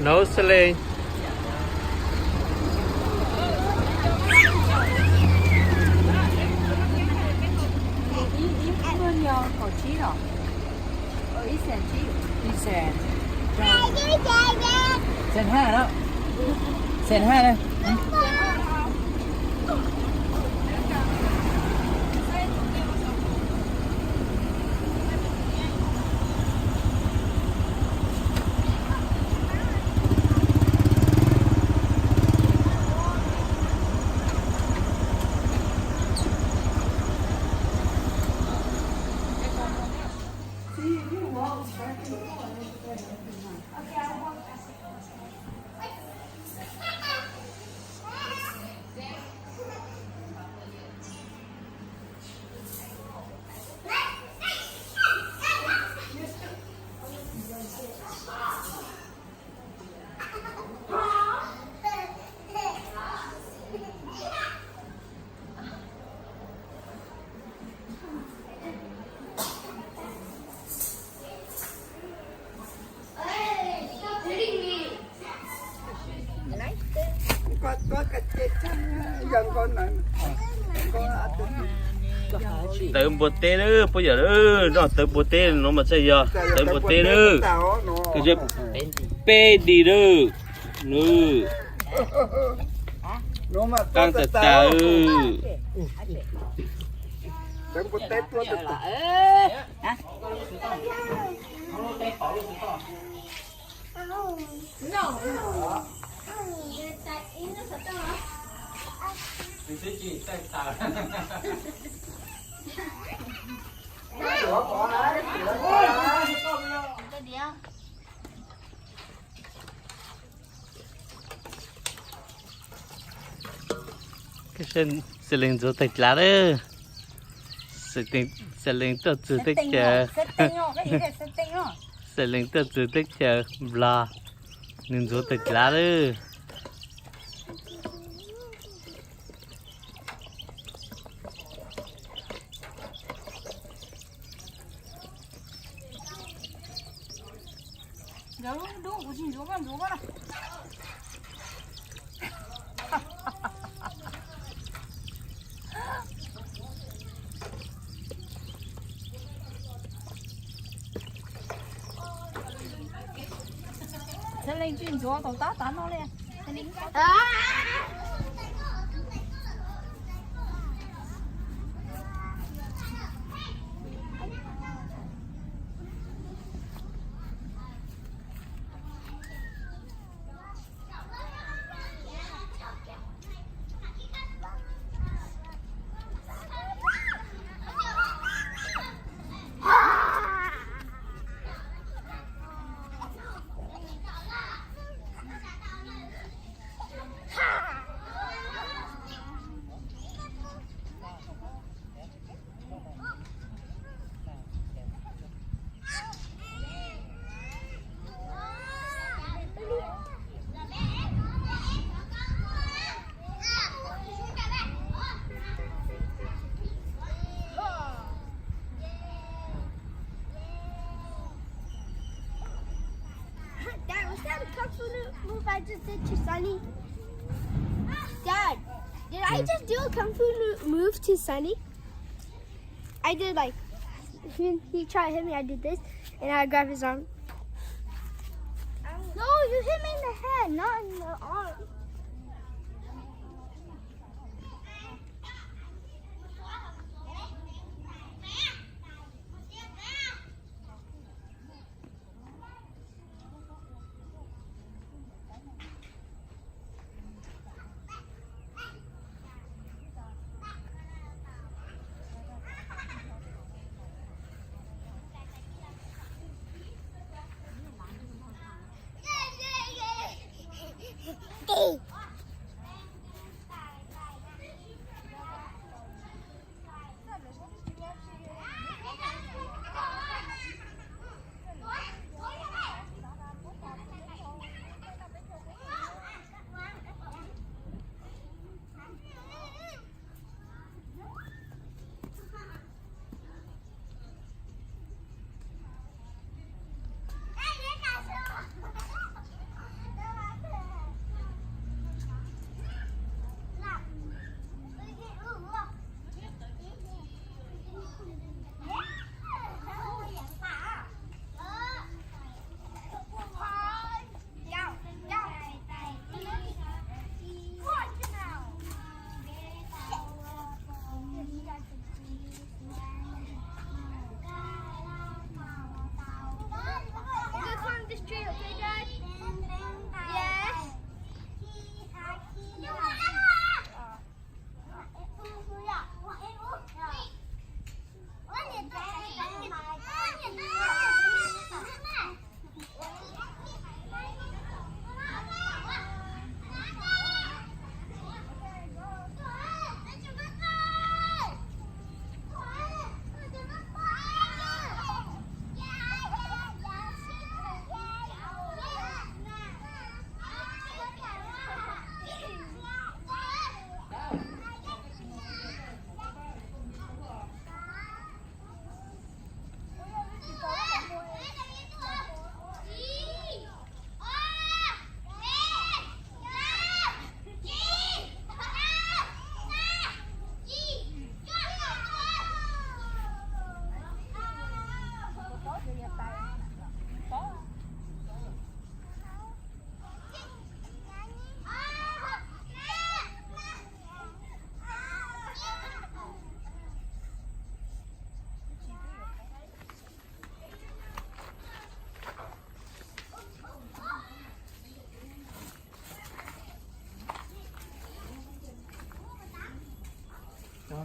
Nov xab lees. Ib xees, ib xees, xees hab na, xees hab na. Tawv npua teb na, puab yog noj tawv npua teb no mas txhaj yog tawv npua teb na. Peb di na. Qaab tag tag. Xeeb Leej ntxuav tawg dlav lawm. Xeeb Leej tuaj txug teb chaws, Xeeb Leej tuaj txug teb chaws Nplog, nws ntxuav tawg dlav lawm. Xeeb Leej tsis ntxuav tau tab tav no li. Dad, was that a kung fu move I just did to Sunny? Dad, did I just do a kung fu mo- move to Sunny? I did like, he, he tried to hit me, I did this, and I grabbed his arm. No, you hit me in the head, not in the arm.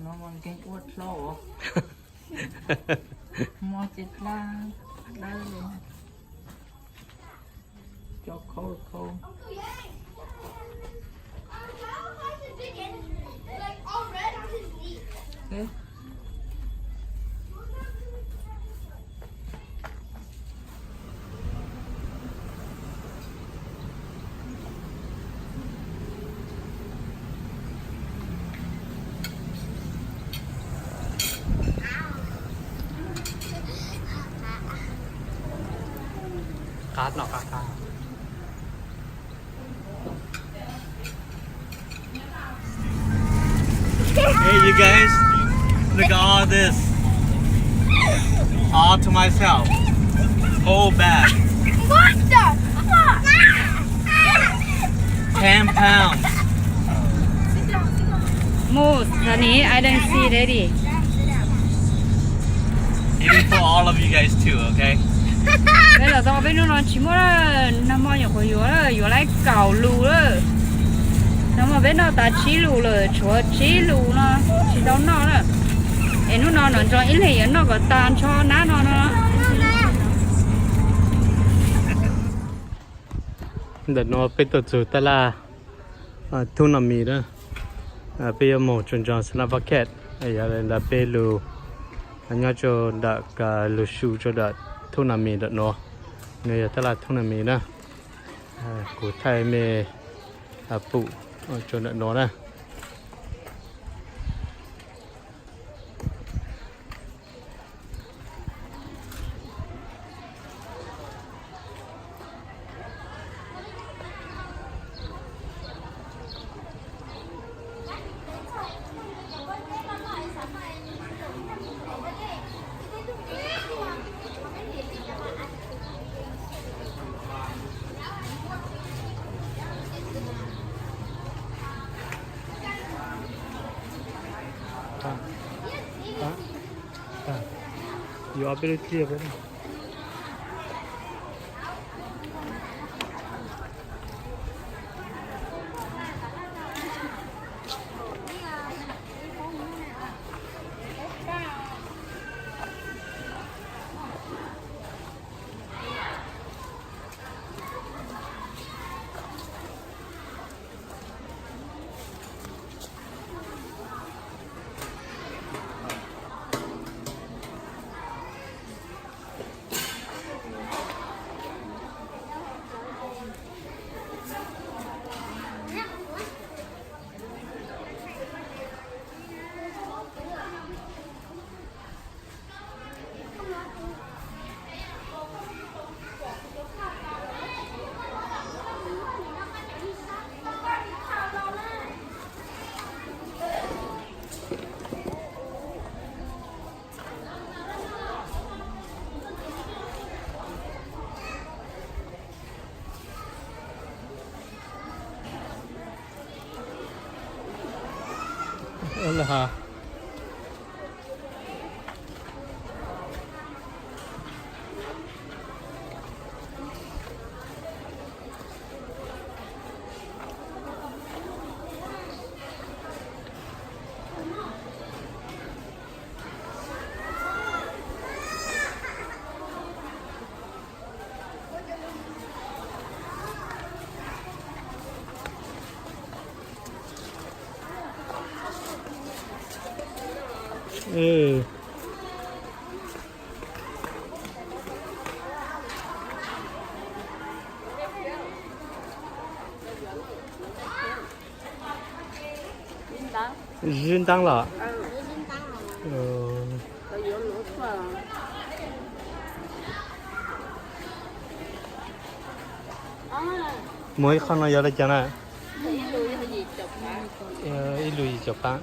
No mas nkeeg ua dlhau, mos ces dlab dawb li. Cov khau khau. Qab no qab qab. Hey, you guys, look at all this. All to myself. Whole bag. What the fuck? Ten pounds. Mus, Honey, I don't see daddy. Even for all of you guys too, okay? Peb los tau peb hnub no tsis muaj, nag hmo nyuam qhuav yuav, yuav laib kaum lus lawm. Nag hmo peb noj tas tsib lus lawm, tshuav tsib lus no tsis tau noj na. Es hnub no nov ntsoov ib leeg yuav noj kom tas ntsho nab no no. Ntawm no peb tuaj txug tab laj Thub Nas Mis na. Peb yuav moog tsoom ntsoog Sa Nas Pha Khet, yog li ntawd peb lug nyob rua ntawm lug su rua ntawm Thub Nas Mis ntawm nuav. Nuav yog tab laj Thub Nas Mis na. Kuv thaij mej pum rua ntawm nuav na. Yuav peb lub txiaj peb. Zib ntaab los? Muaj ib qho no yog le caag na? Ib lus yim caum pab.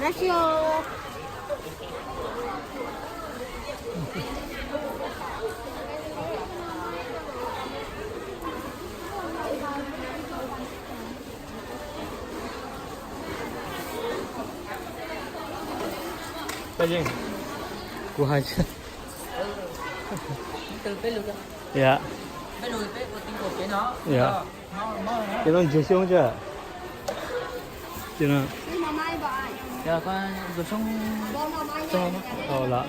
Kuv hais, ya, ya, ces no ntsia xyoob thiab. Ces no, tau lawm.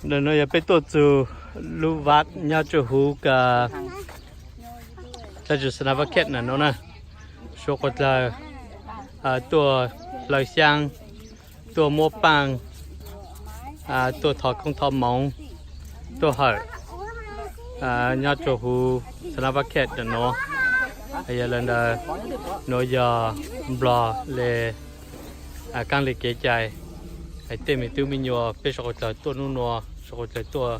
Ntawm no yog peb tuaj txug lub vaj nyob rua huv ka, teb chaws Sna Pab Khet na no na. Suav dlawg tuaj hlawv xyaab, tuaj muab paaj, tuaj thov koob thov moov, tuaj hawm nyob rua huv Sna Pab Khet na no. Yog le ntawd, nuav yog Nplog le kaab le kev cai. Hais tej me tub me nyuam peb suav dlawg tuaj nub nua, suav dlawg tuaj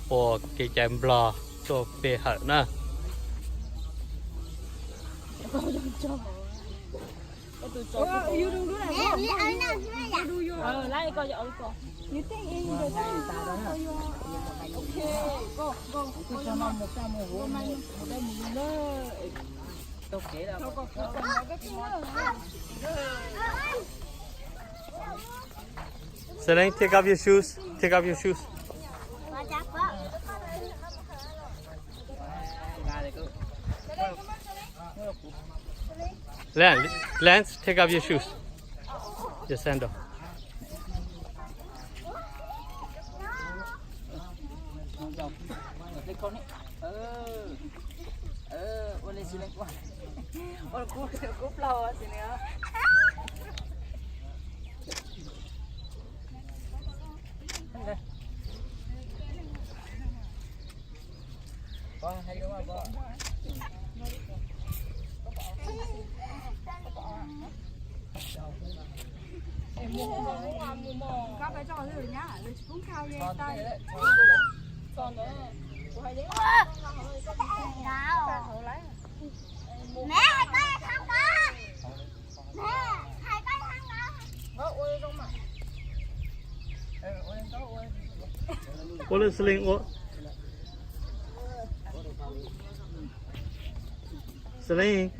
ua kev cai Nplog, tuaj pe hawm na. Selene, take off your shoes. Take off your shoes. Lance, Lance, take off your shoes. Your sandal. Ua lawm Slim ua. Slim.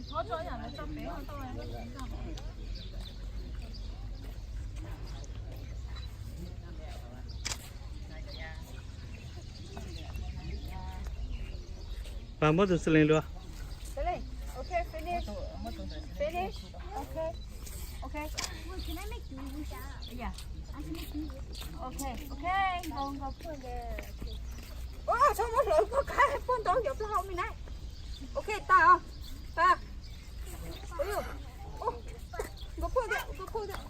Pab muab tus Slim lua. Slim, okay, finish. Finish. Okay. Okay. Wait, can I make three? Yeah. I can make three. Okay, okay. Go, go. Ua, txhob muab hlawv, puag kab puag ntau, yuav plaub hau me na. Okay, tag os. Tag. Ua, ua, nkawd phauj thiab, nkawd phauj thiab.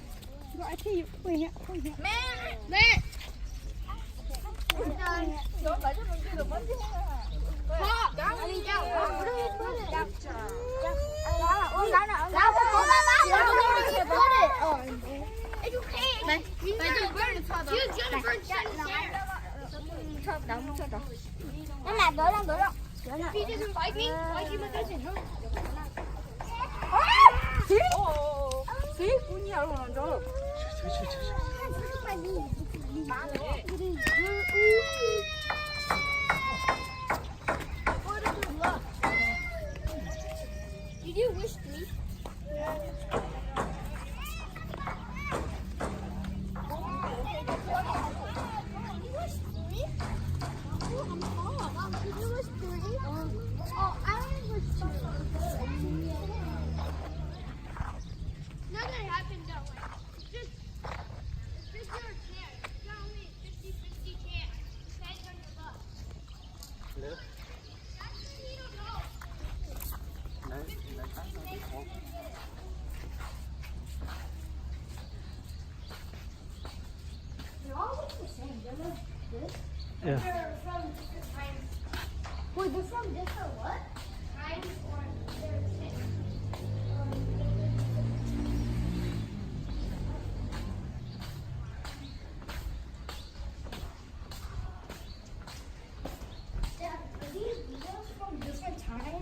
Nkawd ai thiab yus phauj thiab, phauj thiab. Me. Me. Xiv, xiv, kuv nyiam los nrov lawm. Did you wish three? Nothing happened that way. It's just, it's just your chance. You got only fifty fifty chance. Depends on your luck. They're all look the same. They're like this. Yeah. They're from different times. Wait, they're from different what? Times or they're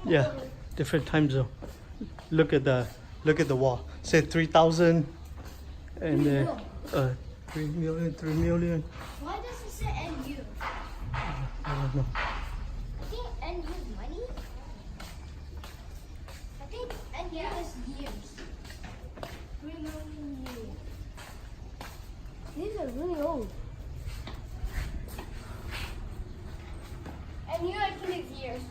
Yeah, different time zone. Look at the look at the wall. Say three thousand and uh, uh, three million, three million. Why does it say N U? I don't know. I think N U is money. I think N U is years. Three million years. These are really old. And you like to make years.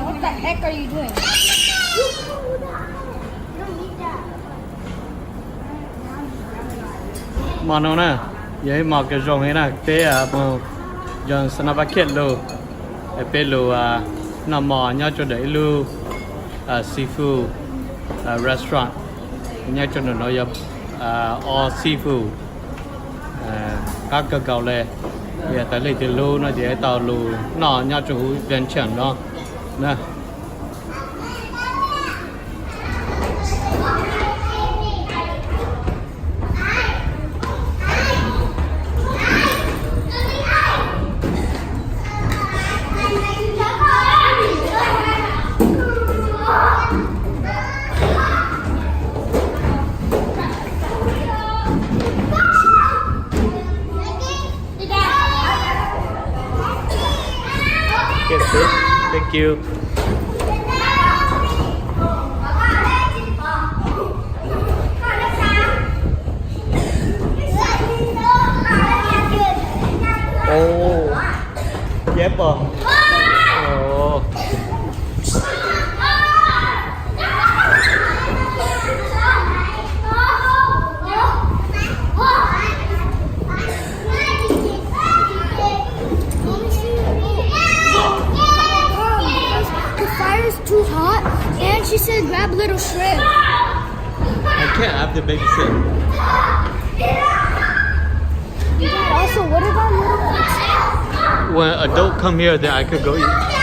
What the heck are you doing? Hmo no na, yog ib hmo kawg zoo li na, peb mus yog Sanapaket lug, peb lug noj mov nyob rau ntawm ib lub seafood restaurant nyob rau ntawm no yog all seafood, qab kawg nkaus le. Yog tas leej twg hlub no ces tau lug noj nyob rau huv Vientiane no na. Yes, sir. Thank you. Oh, yep. Oh. The fire is too hot, and she said grab little shrimp. I can't have the baby shrimp. Dad, also, what about little ones? When adult come here, then I could go eat.